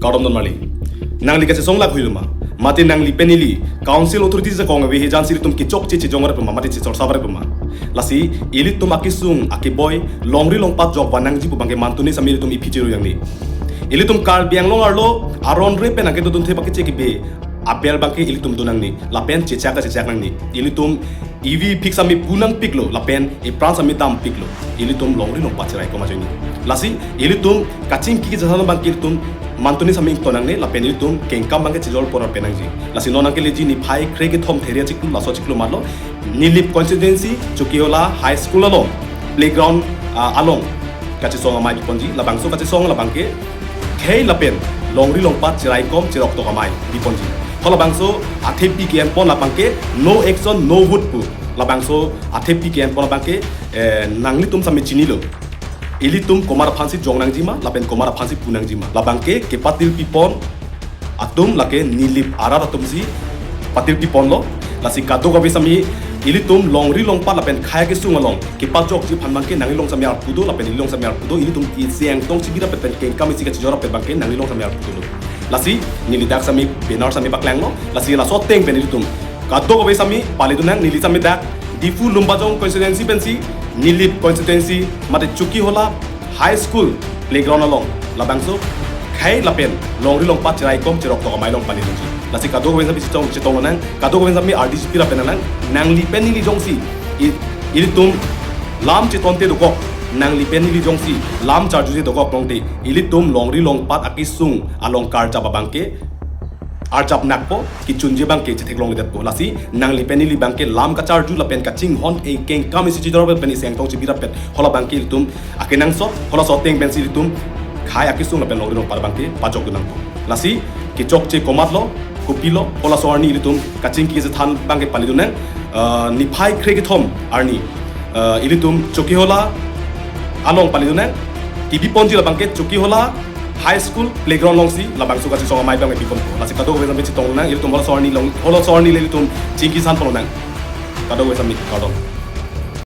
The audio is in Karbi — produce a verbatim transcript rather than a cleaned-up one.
Kardom don marli. Nangli kachesong lak huilo ma? Mate nangli pen neli council authorities jakong ave hejan si ilitum kechokche chejong ave puma, mate chechorsa ave puma? Lasi ilitum akesung akeboi longri longpat jok vanangji pu abangke mantuni sami ilitum iphi chiru nangne. Ilitum Karbi Anglong arlo aron re pen angke dodun the pakiche kebe abel abangke ilitum do nangne. Lapen chechak chechak nangne. Ilitum ivi phik sami pu nangpiklo, lapen ipran sami dampiklo. Ilitum longri longpat cheraikom ajoine. Lasi ilitum kachingki kachethan abangke ilitum mantuni sami ington nangne, lapen ilitum kengkam abangke chejor pora pen nangji. Lasi non angke leji niphai krekethom theri achiklo, laso achiklo marlo, Nilip constituency Chokihola High School along playground, ah, along kachesong amei biponji. Labangso kachesong labangke khei lapen longri longpat cheraikom cheroktok amei biponji. Halabangso athepi ke-enpon labangke no action no vote pu. Labangso athepi ke-enpon labangke, eh, nanglitum sami chinilo. Ilitum komat aphansi jong nangji ma, lapen komat aphansi pu nangji ma. Labangke kepatil pipon atum lake Nilip arat atumsi patil piponlo. Lasi kadokave sami ilitum longri longpat lapen khei akesung along kepajokji aphan abangke nanglilong sami arpu do, lapen ililong sami arpu do, ilitum isi engtong chibi rapet pen kengkam isi kachejor rapet abangke nanglilong sami arpu dolo. Lasi neli dak sami banner sami paklanglo. Lasi laso ateng pen ilitum kadokave sami palidun nang, neli sami dak Diphu Lumbajong constituency pensi Nilip constituency mate Chokihola High School playground along labangso khei lapen longri longpat cheraikom cheroktok amei along palidunji. Lasi kadokave sami chetong chetong nang, kadokave sami ardi chipi rapet nang, nangli pen neli jongsi i- ilitum lam chetonte dokok, nangli pen neli jongsi lam charjuje dokok tangte, ilitum longri longpat akesung along karjap abangke arjap nakpo, kechunji abangke chetheklongledetpo. Lasi nangli pen neli abangke lam kacharju lapen kachinghon e kengkam isi chejor rapet pen isi engtong chibi rapet, hala abangke ilitum akenangsot, halaso ateng pensi ilitum khei akesung lapen longri longpat abangke pajokdun nangpo. Lasi kechokche komatlo, kopilo, halaso arni ilitum kachingki kachethan abangke palidun nang, ah, niphai krekethom arni, ah, ilitum Chokihola along palidun nang. Kebiponji labangke Chokihola High School playground alongsi labangso kachesong amei abang biponpo. Lasi kadokave sami chetong nang, ilitum halaso arni along, halaso arni le ilitum chingki sanpon nang. Kadokave sami, kardom.